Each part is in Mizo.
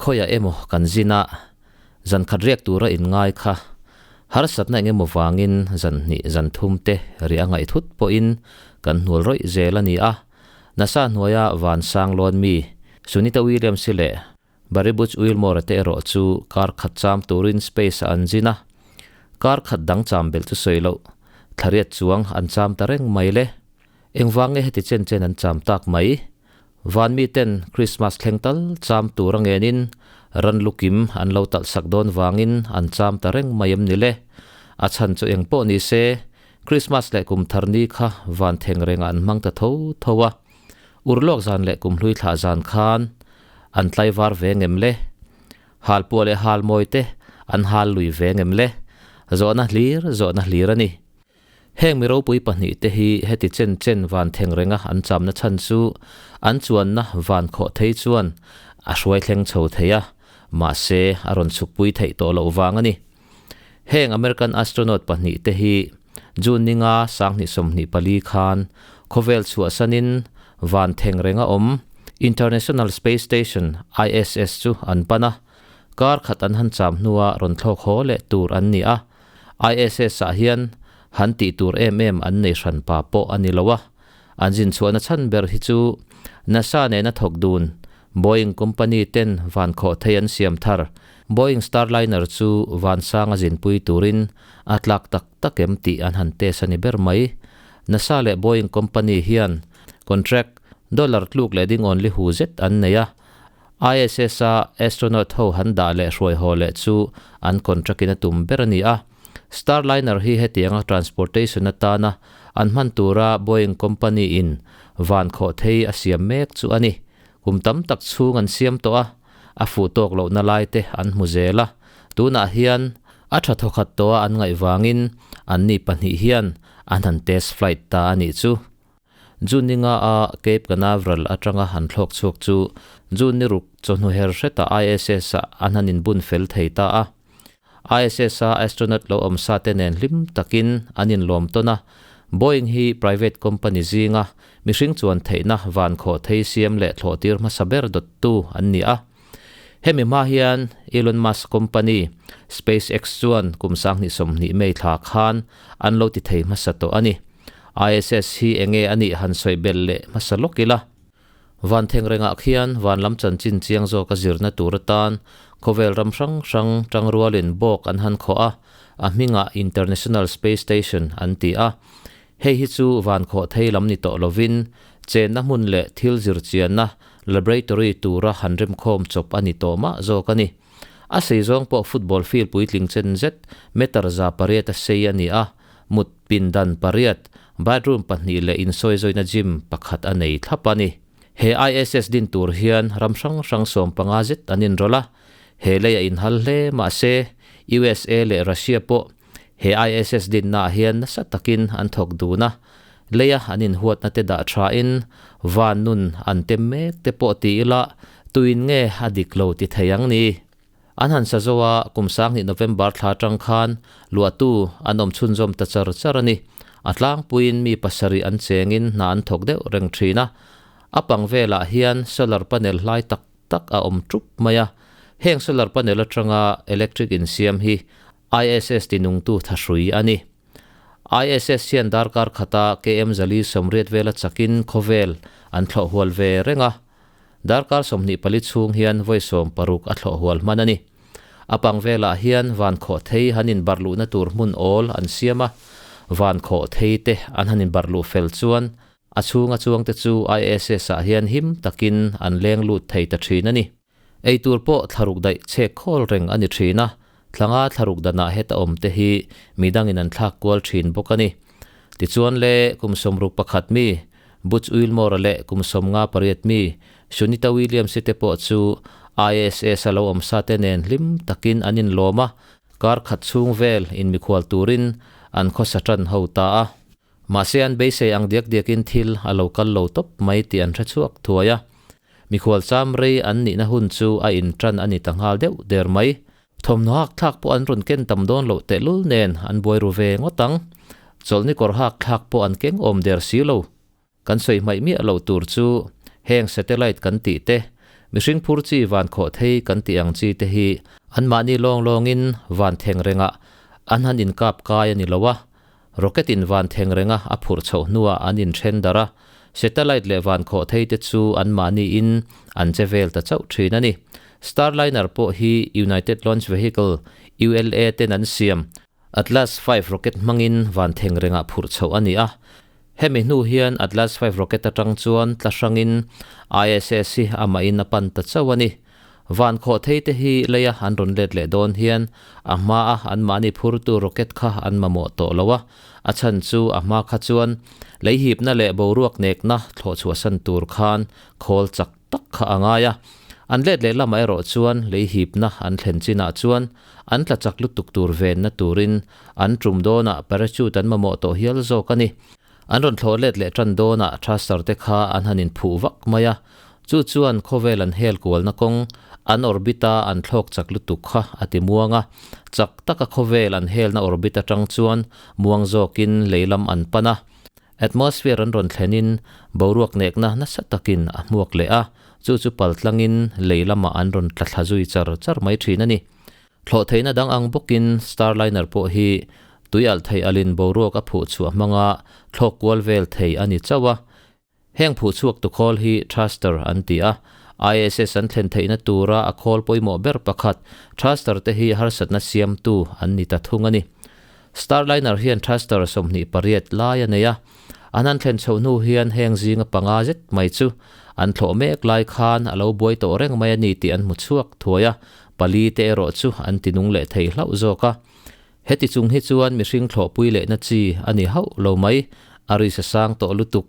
Khawiah emaw kan zin a, zan khat riak tura inngai kha harsatna eng emaw vangin zan hnih zan thum te riah a ngaih thut pawhin kan hnual rawih zel a ni a. NASA hnuaia van sang lawn mi Sunita Williams-i leh Barry Butch Wilmore-a te erawh chu kar khat cham turin space-ah an zin a. Kar khat dang cham belh chu sawi loh, thlariat chuang an cham ta reng mai le. Engvang nge heti chen chen an cham tak mai? Van miten Christmas thleng tal cham tur a ngenin ran lukim an lo talh sak dawn vangin an cham ta reng mai em ni le? A chhan chu eng pawh ni se, Christmas leh kum thar ni kha van theng rengah an hmang ta tho tho a. Urlawk zan leh kum hlui thlah zan khan an tlaivar ve ngem le? Halpuah leh halmawi te an hal lui ve ngem le? Zawhna hlir zawhna hlir a ni. Heng mi ropui pahnih te hi heti chen chen van theng renga an chamna chhan chu an chuanna van khawh thei chuan a hruai thleng chho thei a, mahse a rawn chhukpui theih tawh loh vang a ni. Heng American astronaut pahnih te hi June ninga 2024 khan khawvel chhuahsanin van theng renga awm International Space Station, ISS, chu an pan a, kar khat an han cham hnua rawn thlawk haw leh tur an ni a. ISS ah hian han tih tur em em an nei hran pa pawh a ni lo a, an zin chhuahna chhan ber hi chu NASA nena thawk dun Boeing company ten van khawh thei an siam thar Boeing Starliner chu van sanga zinpui turin a tlak tak tak em tih an han test a ni ber mai. NASA leh Boeing company hian contract dollar tluk leh ding only hu zet an nei a, ISS-a astronaut ho han dah leh hruai haw leh chu an contract in a tum ber a ni a. Starliner hi hetianga transportation atana an hman tura Boeing company in van khawh thei a siam mek chu a ni. Kum tam tak chhung an siam tawh a, a fuh tawk lohna lai te an hmu zel a. Tunah hian a tha thawkhat tawha an ngaih vangin anni pahnih hian an han test flight ta a nih chu. June ni nga a Cape Canaveral atanga han thlawk chhuak chu June ni ruk chawhnu her hretah ISS ah an han inbun fel thei ta a. ISS a astronaut lo awm sa te nen hlim takin an inlawm tawn a. Boeing hi private company zinga mihring chuan theihna van khawh thei siam leh thlawh tir hmasa ber dawttu an ni a. Hemi hma hian Elon Musk company SpaceX chuan kum 2020 May thla khan an lo ti thei hmasa tawh a ni. ISS hi enge a nih han sawi belh leh hmasa lawk ila. Van theng rengah khian van lam chanchin chiang zawka zirna tur atan khawvel ram hrang hrang tangrualin bawk an han khawh a, a hmingah International Space Station an ti a. Hei hi chu van khawh thei lam ni tawh lovin chenna hmun leh thil zir chianna laboratory tura han remkhawm chawp a ni tawh mah zawk a ni. A sei zawng pawh football field puitling chen zet meter 800 a sei a ni a, mut pindan pariat, bathroom pahnih leh insawizawiina gym pakhat a nei thlap a ni. He ISS din tur hian ram hrang hrang 15 zet an inrawlh a, he lei a inhal hle mahse USA leh Russia pawh he ISS dinnaah hian nasa takin an thawk dun a, leia an inhuatna te dah thain van nun an tem mek te pawh ti ila tuin nge a dik lo ti thei ang ni? An han sa zo a, kum 2000 November thla atang khan luahtu an awm chhunzawm ta char char a ni. A tlangpuiin mi pasarih an chengin hna an thawk deuh reng thin a, a pang velah hian solar panel hlai tak tak a awm tup mai a, heng solar panel atanga electric insiam hi ISS tinungtu thahrui a ni. ISS hian darkar khata KM 480 vela chakin khawvel an thlawh hual ve reng a. Darkar 24 chhung hian vawi 60 a thlawh hual hman a ni. A pang velah hian van khawh thei han inbarh luhna tur hmun awl an siam a, van khawh thei te an han inbarh luh fel chuan a chhunga chuangte chu ISS ah hian him takin an leng lut thei ta thin a ni. Eitur pawh thlaruk daih chhek khawl reng a ni thin a, thlanga thlaruk danah heta awm te hi midangin an thlak kual thin bawk a ni. Tichuan le, kum 61 mi Butch Wilmore-a leh kum 58 mi Sunita Williams-i te pawh chu ISS a lo awm sa te nen hlim takin an inlawm a, kar khat chhung vel inmikhual turin an khawsa tan ho ta a. Mahse an beisei ang diak diakin thil a lo kal lo tawp mai tih an hre chhuak thuai a. Mikhual cham rei an nihna hun chu a inṭan a ni ta nghal deuh der mai. Thawmhnaw hak thlak pawh an rawn ken tam dawn loh tehlul nen an buai ru ve ngawt ang. Chawlhni kawr hak thlak pawh an keng awm der si lo. Kan sawi hmaih miah loh tur chu heng satellite kan tih te, Mihring phur chi van khawh thei kan tih ang chi te hi anmahni lawng lawngin van theng rengah an han inkap kai a ni lo a, rocket in van theng renga a phurh chhoh hnuah an inthen darh a, satellite leh van khawh thei te chu anmahniin an che vel ta chauh thin a ni. Starliner pawh hi United Launch Vehicle, ULA, ten an siam. Atlas V rocket hmangin van theng rengah phurh chhoh a ni a. Hemi hnu hian Atlas V rocket atang chuan tla hrangin ISS hi amahin a pan ta chauh a ni. Van khawh thei te hi leia an rawn let leh dawn hian a hmaa anmahni phurtu rocket kha an mamawh tawh lo a, a chhan chu a hma kha chuan lei hipna leh boruak nekna thlawh chhuahsan tur khan khawl chak tak kha a ngai a. An let leh lamah erawh chuan lei hipna an thlen chinah chuan an tla chak lutuk tur venna turin an tum dawnah parachute an mamawh tawh hial zawk a ni. An rawn thlawh let leh tan dawnah thruster te kha an han inphuh vak mai a, chu chuan khawvel an hel kualna kawng an orbit a an thlawk chak lutuk kha a ti muang a, chak taka khawvel an helna orbit atang chuan muang zawkin lei lam an pan a. Atmosphere an rawn thlenin boruak nekna nasa takin a hmuak leh a, chu chu pal tlangin lei lamah an rawn tla thla zui char char mai thin a ni. Thlawh theihna dang ang bawkin Starliner pawh hi tui alh theih alin boruak a phuh chhuah hmanga thlawk kual vel thei a ni chauh a. Heng phuh chhuak tu khawl hi thruster an ti a, ISS an thlen theihna tura a khawl pawimawh ber pakhat thruster te hi harsatna siamtu an ni ta thung a ni. Starliner hian thruster 28 lai a nei a, an han thlen chhoh hnu hian heng zinga panga zet mai chu an thlawh mek lai khan a lo buai tawh reng mai a ni tih an hmu chhuak thuai a, pali te erawh chu an ti nung leh thei hlauh zawk a. Heti chung hi chuan mihring thlawhpui lehna chi a ni hauh lo mai, a ri sa sang tawh lutuk.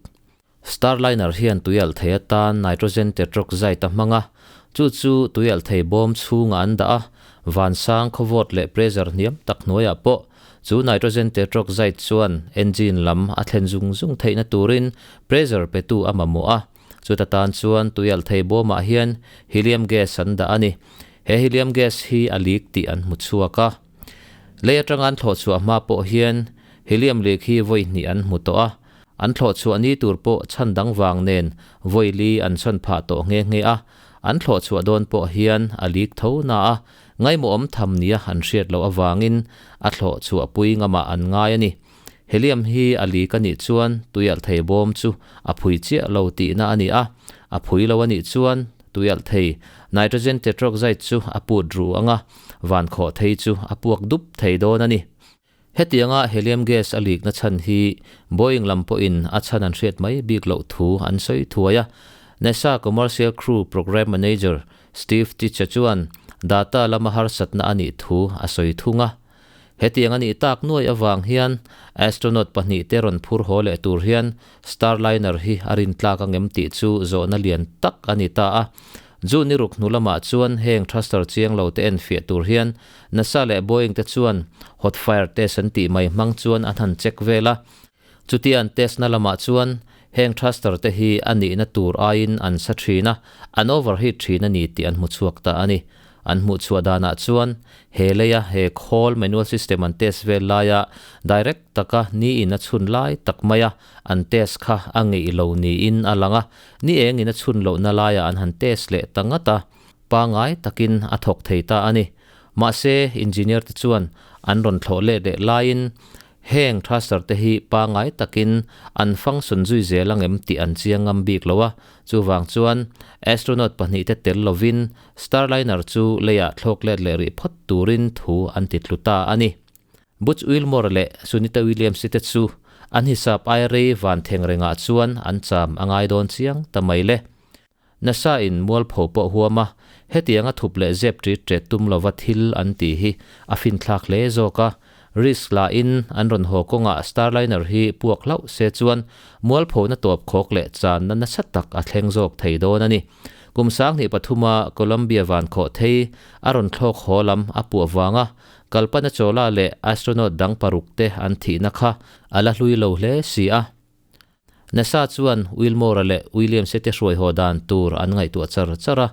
Starliner hian tuialh thei atan nitrogen tetroxide a hmang a, chu chu tuialh thei bawm chhungah an dah a, vansang khawvawt leh pressure hniam tak hnuaiah pawh chu nitrogen tetroxide chuan engine lam a thlen zung zung theihna turin pressure petu a mamawh a, chuta tan chuan tuialh thei bawmah hian helium gas an dah a ni. He helium gas hi a leak tih an hmu chhuak a. Lei atanga an thlawh chhuah hma pawh hian helium leak hi vawi hnih an hmu tawh a, An thlawh chhuah ni tur pawh chhan dang vang nen vawi li an chhawn phah tawh nghe nghe a, an thlawh chhuah dawn pawh hian a lik tho na a, ngaimawhawm tham nia an hriat loh avangin a thlawh chhuah pui ngamah an ngai a ni. Helium hi a lik a nih chuan tuialh thei bawm chu a phui chiah lo tihna a ni a, a phui lo a nih chuan tuialh thei nitrogen tetroxide chu a put ru ang a, van khawh thei chu a puak dup thei dawn a ni. Hetianga helium gas a leak na chhan hi Boeing lam pawhin a chhan an hriat mai bik loh thu an sawi thuai a. NASA Commercial Crew Program Manager Steve Ticha chuan data lama harsatna a nih thu a sawi thung a. Hetiang a nih tak nuai avang hian astronaut pahnihte rawn phur haw leh tur hian Starliner hi a rintlak angem tih chu zawhna lian tak a ni ta a. June ni ruk hnu lamah chuan heng thruster chiang lo te enfiah tur hian NASA leh Boeing te chuan hot fire test an tih mai hmang chuan an han check vel a. Chutia an test na lamah chuan heng thruster te hi a nihna tur aiin an sa thin a, an overheat thin a ni tih an hmu chhuak ta a ni. An hmuh chhuah danah chuan he leia he khawl manual system an test vel laia direct taka niin a chhun lai tak maia an test kha a ngeih lo niin a lang a, ni engin a chhun lohna laiah an han test leh ta ngat a, pangai takin a thawk thei ta a ni. Mahse, engineer te chuan an rawn thlawh let leh laiin heng thruster te hi pangai takin an function zui zel angem tih an chiang ngam bik lo a, chuvang chuan astronaut pahnihte tel lovin Starliner chu leiah thlawk let leh rih phawt turin thu an ti tlu ta a ni. Butch Wilmore leh Sunita Williams te chu an hisap ai rei van theng rengah chuan an cham a ngai dawn chiang ta mai le. NASA in mualpho pawh huam a, hetianga thup leh zep ṭit ṭet tum lova thil an tih hi a finthlak hle zawk a. Risk la in an rawn haw kawngah Starliner hi puak hlauh se chuan mualphona tawp khawk leh channa nasa tak a thleng zawk thei dawn a ni. Kum 2003 a Columbia van khawh thei a rawn thlawk haw lam a puah vanga Kalpana Chawla leh astronaut dang paruk te an thihna kha a la hlui lo hle si a. NASA chuan Wilmore-a leh Williams-e te hruai haw dan tur an ngaihtuah char char a.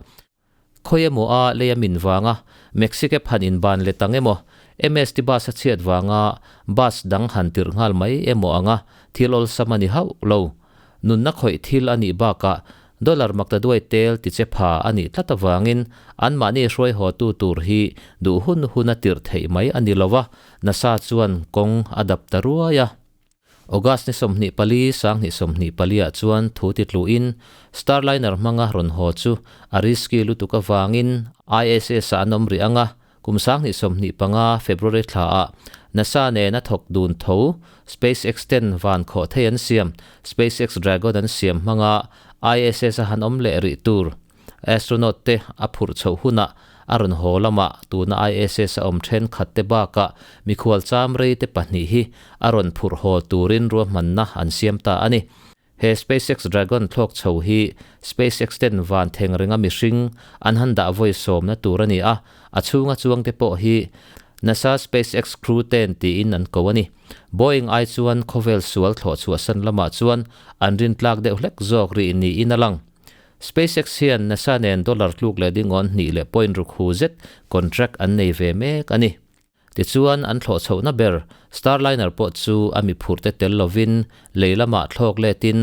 Khawi emaw a lei a min vanga Mexic-e phan inban let ang emaw, MST bus a chhiat vanga bus dang han tirh nghal mai emaw anga thil awlsam a ni hauh lo. Nunna khawih thil a nih bakah Dollar maktaduai tel tiche pha a nih tlat avangin anmahni hruai hawtu tur hi duh hun huna tirh theih mai a ni lo a, NASA chuan kawng a dap ta ruai a. August ni 24, 2024 ah chuan thu ti tluin Starliner hmanga rawn haw chu a risky lutuk avangin ISS ah an awm rih ang a, Kum 2025 February thlaah NASA nena thawk dun tho SpaceX ten van khawh thei an siam, SpaceX Dragon an siam hmanga ISS a han awm leh rih tur astronaut te a phurh chhoh hunah a rawn haw lamah tuna ISS a awm thenkhat te bakah mikhual cham rei te pahnih hi a rawn phurh haw turin ruahmanna an siam ta a ni. He SpaceX Dragon thlawk chho hi SpaceX ten van theng renga mihring an han dah vawi sawmna tur a ni a, a chhunga chuangte pawh hi NASA SpaceX Crew ten tiin an ko a ni. Boeing ai chuan khawvel sual thlawh chhuahsan lamah chuan an rintlak deuh hlek zawk rih niin a lang. SpaceX hian NASA nen dollar tluk leh dingawn hnih leh point ruk hu zet contract an nei ve mek a ni. Tichuan, an thlawh chhohna ber Starliner pawh chu a mi phurhte tel lovin lei lamah thlawk letin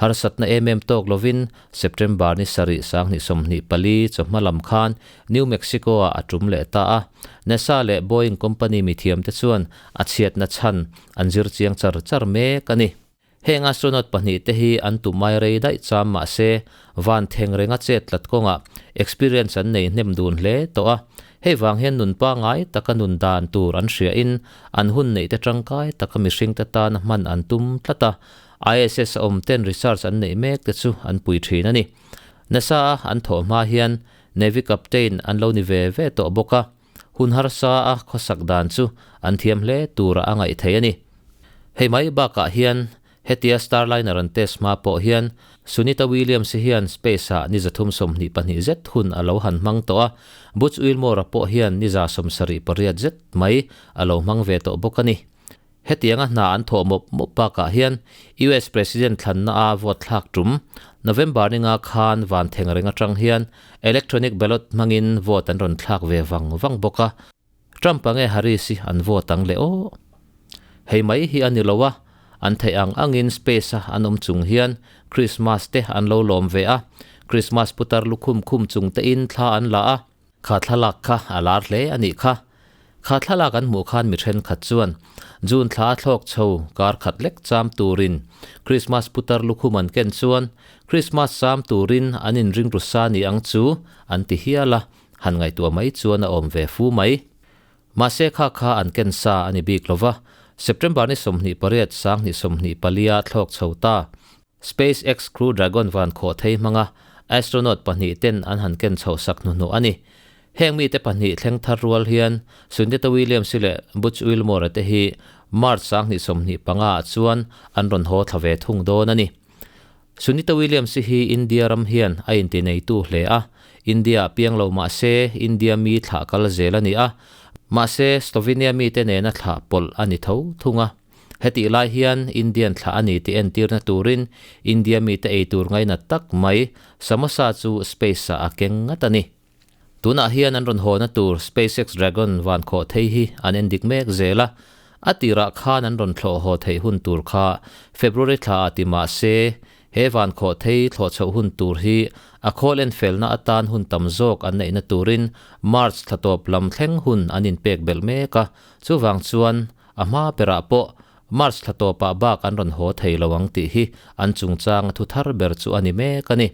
harsatna em em tawk lovin September ni sarih 2024 chawhma lam khan New Mexico-ah a tum leh ta a. NASA leh Boeing company mithiamte chuan a chhiatna chhan an zir chiang char char mek a ni. Heng astronaut pahnihte hi an tumai rei daih cham mah se, van theng renga chet tlat kawngah experience an nei hnem dun hle tawh a. Hei vang hian nun pangai taka nun dan tur an hriain an hun neihte tangkai taka mihringte tana hman an tum tlat a. ISS a awm ten research an neih mek te chu an pui thin a ni. NASA a an thawh hma hian Navy Captain an lo ni ve ve tawh bawk a. Hun harsa a khawsak dan chu an thiam hle tura a ngaih thei a ni. Hei mai bakah hian hetia Starliner an test hma pawh hian Sunita Williams hi hian space-ah ni 322 zet hun a lo han hmang tawh a, Butch Wilmore-a pawh hian ni 78 zet mai a lo hmang ve tawh bawk a ni. Hetianga hna an thawh mawp mawp bakah hian US President thlanna a vote thlak tum November ni nga khan van theng reng atang hian electronic ballot hmangin vote an rawn thlak ve vang vang bawk a, Trump-a nge Harris hi an vote ang le aw. Hei mai hi a ni lo a, an theih ang angin space a an awm chung hian Christmas te an lo lawm ve a, Christmas putar lukhum khum chung te in thla an la a, Kha thlalak kha a lar hle a nih kha. Kha thlalak an hmuh khan mi thenkhat chuan June thla a thlawk chho kar khat lek cham turin Krismas putar lukhum an ken chuan Krismas cham turin an inring ru sa ni ang chu an ti hial a, han ngaihtuah mai chuan a awm ve fu mai. Mahse kha kha an ken sa a ni bik lova, September ni 28 2024 a thlawk chho ta. SpaceX Crew Dragon van khawh thei hmanga astronaut pahnih ten an han ken chhoh sak hnuhnawh a ni. Heng mite pahnih thleng thar rual hian Sunita Williams leh Butch Wilmore te hi March 2025 ah chuan an rawn haw thla ve thung dawn a ni. Sunita Williams hi India ram hian a inti neitu hle a, India ah piang lo mah se India mi thlah kal zel a ni a, mahse Slovenia mite nena thlah pawlh a ni tho thung a. Hetih lai hian Indian thlah a ni tih entirna turin India mite ei tur ngainat tak mai samosa chu space-ah a keng ngat a ni. Tunah hian an rawn hawna tur SpaceX Dragon van khawh thei hi an endik mek zel a, a tirah khan an rawn thlawh haw theih hun tur kha February thlaah ti mah se he van khawh thei thlawh chhoh hun tur hi a khawl enfelna atan hun tam zawk an neihna turin March thla tawp lam thleng hun an inpek belh mek a, chuvang chuan A hma berah pawh March thla tawpah bak an rawn haw thei lo ang tih hi an chungchanga thu thar ber chu a ni mek a ni.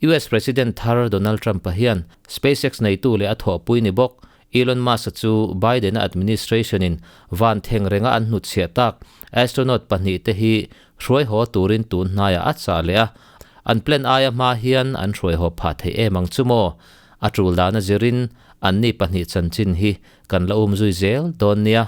US President thar Donald Trump-a hian SpaceX neitu leh a thawhpui ni bawk Elon Musk-a chu Biden-a administration-in van theng renga an hnutchhiah tak astronaut pahnihte hi hruai haw turin tun hnaiah a chah leh a, an plan aia hma hian an hruai haw phah thei em ang chu maw? A tul dana zirin anni pahnih chanchin hi kan la umzui zel dawn nia.